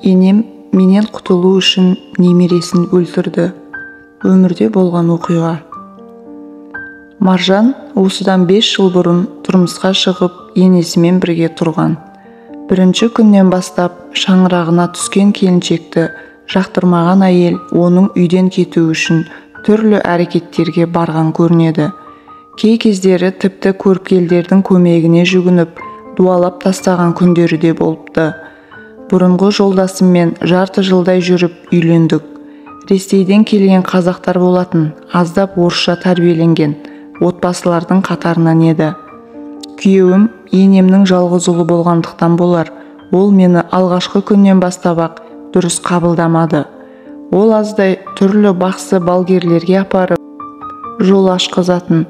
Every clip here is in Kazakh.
Енем менен құтылу үшін немересін өлтірді. Өмірде болған оқиға. Маржан осыдан 5 жыл бұрын тұрмысқа шығып, енесімен бірге тұрған. Бірінші күннен бастап шаңырағына түскен келіншекті жақтырмаған әйел оның үйден кетуі үшін түрлі әрекеттерге барған көрінеді. Кей кездері тіпті көріпкелдердің көмегіне жүгініп, дуалап тастаған күндері де болыпты. Бұрынғы жолдасыммен жарты жылдай жүріп үйлендік. Ресейден келген қазақтар болатын, аздап орысша тәрбиеленген отбасылардың қатарынан еді. Күйеуім енемнің жалғыз ұлы болғандықтан болар, ол мені алғашқы күннен бастап-ақ дұрыс қабылдамады. Ол аздай түрлі бақсы балгерлерге апарып жол ашқызатын.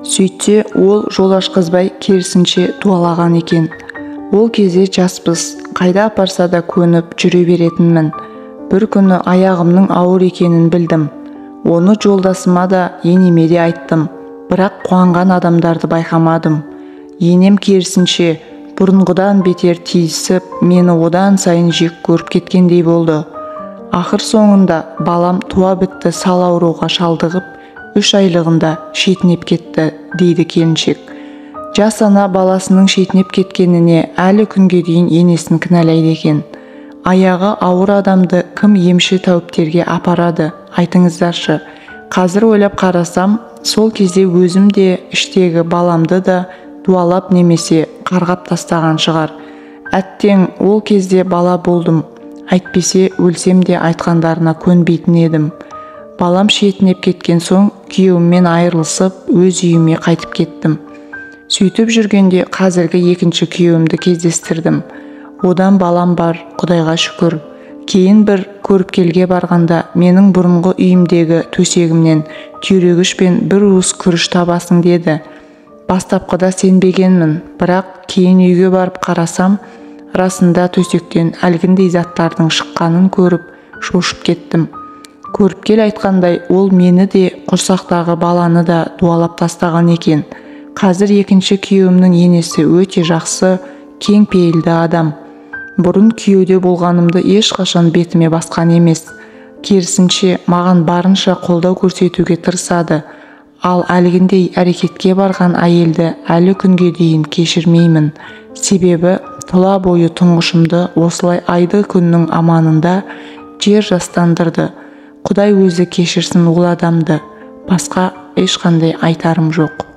Сөйтсе, ол жол ашқызбай керісінше дуалаған екен. Ол кезде жаспыз, қайда апарса да көніп жүре беретінмін. Бір күні аяғымның ауыр екенін білдім. Оны жолдасыма да, енеме де айттым. Бірақ қуанған адамдарды байқамадым. Енем керісінше бұрынғыдан бетер тиісіп, мені одан сайын жек көріп кеткендей болды. Ақыр соңында балам туа бітті сал ауруға шалдығып, 3 айлығында шетінеп кетті, дейді келіншек. Жас ана баласының шетінеп кеткеніне әлі күнге дейін енесін кінәлайды екен. Аяғы ауыр адамды кім емші тәуіптерге апарады, айтыңыздаршы. Қазір ойлап қарасам, сол кезде өзім де іштегі баламды да дуалап немесе қарғап тастаған шығар. Әттең, ол кезде бала болдым. Әйтпесе өлсем де айтқандарына көнбейтін едім. Балам шетінеп кеткен соң күйеуіммен айырылысып, өз үйіме қайтып кеттім. Сөйтіп жүргенде қазіргі екінші күйеуімді кездестірдім. Одан балам бар, Құдайға шүкір. Кейін бір көріпкелге барғанда менің бұрынғы үйімдегі төсегімнен түйрегіш пен бір уыс күріш табасың деді. Бастапқыда сенбегенмін, бірақ кейін үйге барып қарасам, расында төсектен әлгіндей заттардың шыққанын көріп, шошып кеттім. Көріпкел айтқандай, ол мені де, құрсақтағы баланы да дуалап тастаған екен. Қазір екінші күйеуімнің енесі өте жақсы, кең пейілді адам. Бұрын күйеуде болғанымды ешқашан бетіме басқан емес. Керісінше, маған барынша қолдау көрсетуге тырысады. Ал әлгіндей әрекетке барған әйелді әлі күнге дейін кешірмеймін. Себебі тұла бойы тұңғышымды осылай айды күннің аманында жер жастандырды. Құдай өзі кешірсін ол адамды. Басқа ешқандай айтарым жоқ.